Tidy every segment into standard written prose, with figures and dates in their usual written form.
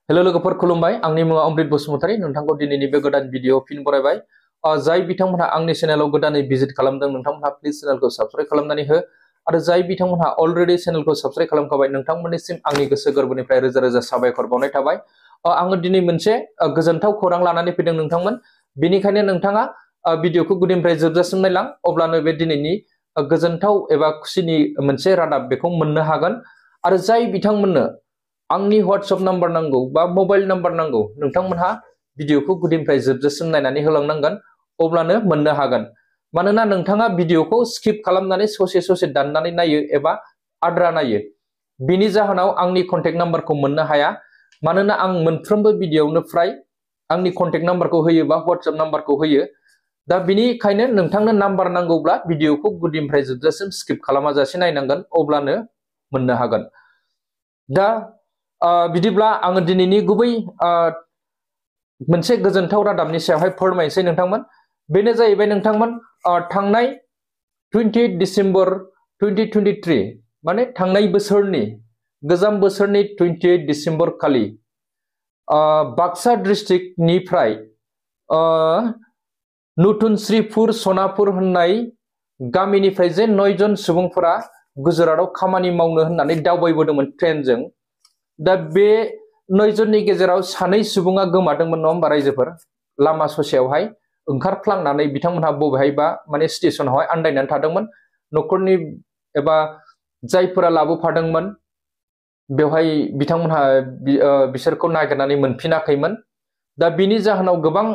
hello लोगोफोर खुलुमबाय आंनि मुङा अमृत बसुमतारी नोंथांखौ दिनैनि बे गोदान भिडिअ फिन बरायबाय जाय बिथांमोनहा आंनि चेनेलाव गोदानै भिजिट खालामदों नोंथांमोनहा प्लिज चेनेलखौ साबस्क्राइब खालामनानै हो आरो जाय बिथांमोनहा अलरेडि चेनेलखौ साबस्क्राइब खालामखाबाय नोंथांमोननिसिम आंनि गोसो गोरबोनिफ्राय रोजा रोजा साबायखर बावनाय थाबाय आङो दिनै मोनसे गोजोनथाव खौरां लानानै फैदों नोंथांमोन बेनिखायनो नोंथाङा भिडिअखौ गुदिनिफ्राय जोबजासिम नायलां अब्लानो बे दिनैनि गोजोनथाव एबा खुसिनि मोनसे रादाब बेखौ मोननो हागोन आरो जाय बिथांमोननो आंनि WhatsApp नाम्बार नांगौ बा मबाइल नाम्बार नांगौ नोंथांमोनहा भिडिअखौ गुदिनिफ्राय जोबजासिम नायनानै होलांनांगोन अब्लानो मोननो हागोन मानोना नोंथाङा भिडिअखौ स्किप खालामनानै ससे ससे दाननानै नायो एबा आद्रा नायो बिनि जाहोनाव आंनि कन्टेक्ट नाम्बारखौ मोननो हाया मानोना आं मोनफ्रोमबो भिडिअआवनो फ्राय आंनि कन्टेक्ट नाम्बारखौ होयो बा WhatsApp नाम्बारखौ होयो दा बिनिखायनो नोंथांनो नाम्बार नांगौब्ला भिडिअखौ गुदिनिफ्राय जोबजासिम स्किप खालामाजासे नायनांगोन अब्लानो मोननो हागोन दा बिदिब्ला आङो दिनैनि गुबै मोनसे गोजोनथाव रादाबनि सायावहाय फोरमायनोसै नोंथांमोन बेनो जाहैबाय नोंथांमोन थांनाय 28 डिसेम्बर 2023 माने थांनाय बोसोरनि गोजाम बोसोरनि 28 डिसेम्बर खालि बाक्सा डिस्ट्रिक्टनिफ्राय नतुन श्रीपुर सनापुर होननाय गामिनिफ्राय जे 9 जन सुबुंफोरा गुजरातआव खामानि मावनो होननानै दावबायबोदोंमोन ट्रेनजों दा बे 9 जननि गेजेराव सानै सुबुङा गोमादोंमोन नङा होमबा रायजोफोर लामा ससेयावहाय ओंखारफ्लांनानै बिथांमोनहा बबेहायबा माने स्टेशनावहाय आन्दायनानै थादोंमोन न'खरनि एबा जायफोरा लाबोफादोंमोन बेवहाय बिथांमोनहा बिसोरखौ नागिरनानै मोनफिनाखैमोन दा बिनि जाहोनाव गोबां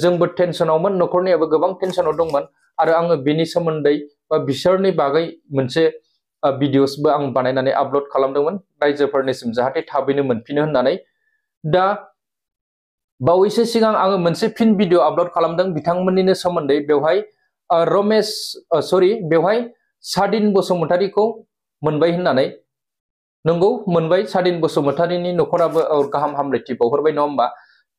जोंबो टेनसनावमोन न'खरनियाबो गोबां टेनसनाव दंमोन आरो आङो बिनि सोमोन्दै बा बिसोरनि बागै मोनसे भिडिअसबो आं बानायनानै आपल'ड खालामदोंमोन रायजोफोरनिसिम जाहाथे थाबैनो मोनफिनो होननानै दा बावैसो सिगां आङो मोनसे फिन भिडिअ आपल'ड खालामदों बिथांमोननिनो सोमोन्दै बेवहाय बेवहाय सादिन बसुमतारीखौ मोनबाय होननानै नंगौ मोनबाय सादिन बसुमतारीनि न'खराबो गाहाम हामलायथि बावहरबाय नङा होमबा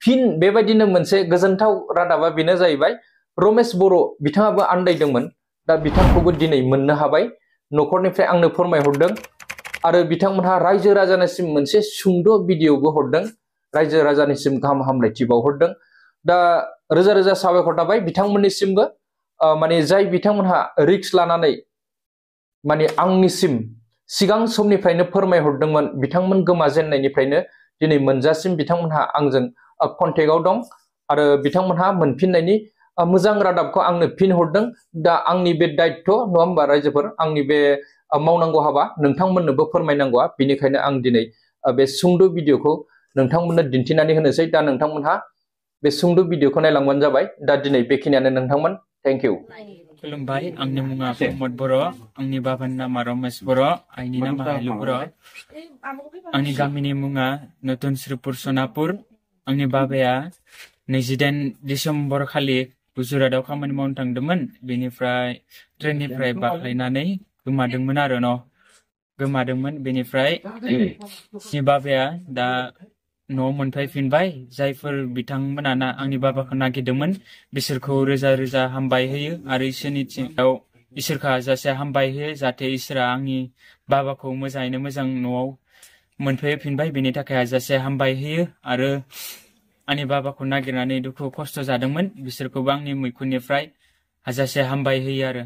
फिन बेबायदिनो मोनसे गोजोनथाव रादाबा बेनो जाहैबाय रमेश बर' बिथाङाबो आन्दायदोंमोन दा बिथांखौबो दिनै मोननो हाबाय न'खरनिफ्राय आंनो फोरमायहरदों आरो बिथांमोनहा रायजो राजानिसिम मोनसे सुंद' भिडिअबो हरदों रायजो राजानिसिम गाहाम हामलायथि बावहरदों दा रोजा रोजा साबायखर थाबाय बिथांमोननिसिमबो माने जाय बिथांमोनहा रिस्क लानानै माने आंनिसिम सिगां समनिफ्रायनो फोरमायहरदोंमोन बिथांमोन गोमाजेननायनिफ्रायनो दिनै मोनजासिम बिथांमोनहा आंजों कन्टेक्टआव दं आरो बिथांमोनहा मोनफिननायनि मोजां रादाबखौ आंनो फिन हरदों दा आंनि बे दायित्व नङा होमबा रायजोफोर आंनि बे मावनांगौ हाबा नोंथांमोननोबो फोरमायनांगौआ बेनिखायनो आं दिनै बे सुंद' भिडिअखौ नोंथांमोननो दिन्थिनानै होनोसै दा नोंथांमोनहा बे सुंद' भिडिअखौ नायलांबानो जाबाय दा दिनै बेखिनियानो नोंथांमोन थेंक इउ खुलुमबाय आंनि मुङा प्रमद बर' आंनि बाबानि नामा रमेश बर' आइनि नामा हाइलु बर' आंनि गामिनि मुङा नतुन श्रीपुर सनापुर आंनि बाबाया 28 डिसेम्बर खालि गुजरातआव खामानि मावनो थांदोंमोन बेनिफ्राय ट्रेननिफ्राय बाख्लायनानै गोमादोंमोन आरो गोमादोंमोन बेनिफ्राय आंनि बाबाया दा न'आव मोनफैफिनबाय जायफोर बिथांमोना आंनि बाबाखौ नागिरदोंमोन बिसोरखौ रोजा रोजा हामबाय होयो आरो इसोरनिथिङाव इसोरखौ हाजासे हामबाय होयो जाहाथे इसोरा आंनि बाबाखौ मोजाङैनो मोजां न'आव मोनफैफिनबाय बेनि थाखाय हाजासे हामबाय होयो आरो आंनि बाबाखौ नागिरनानै दुखु खस्थ' जादोंमोन बिसोरखौबो आंनि मैखुननिफ्राय हाजासे हामबाय होयो आरो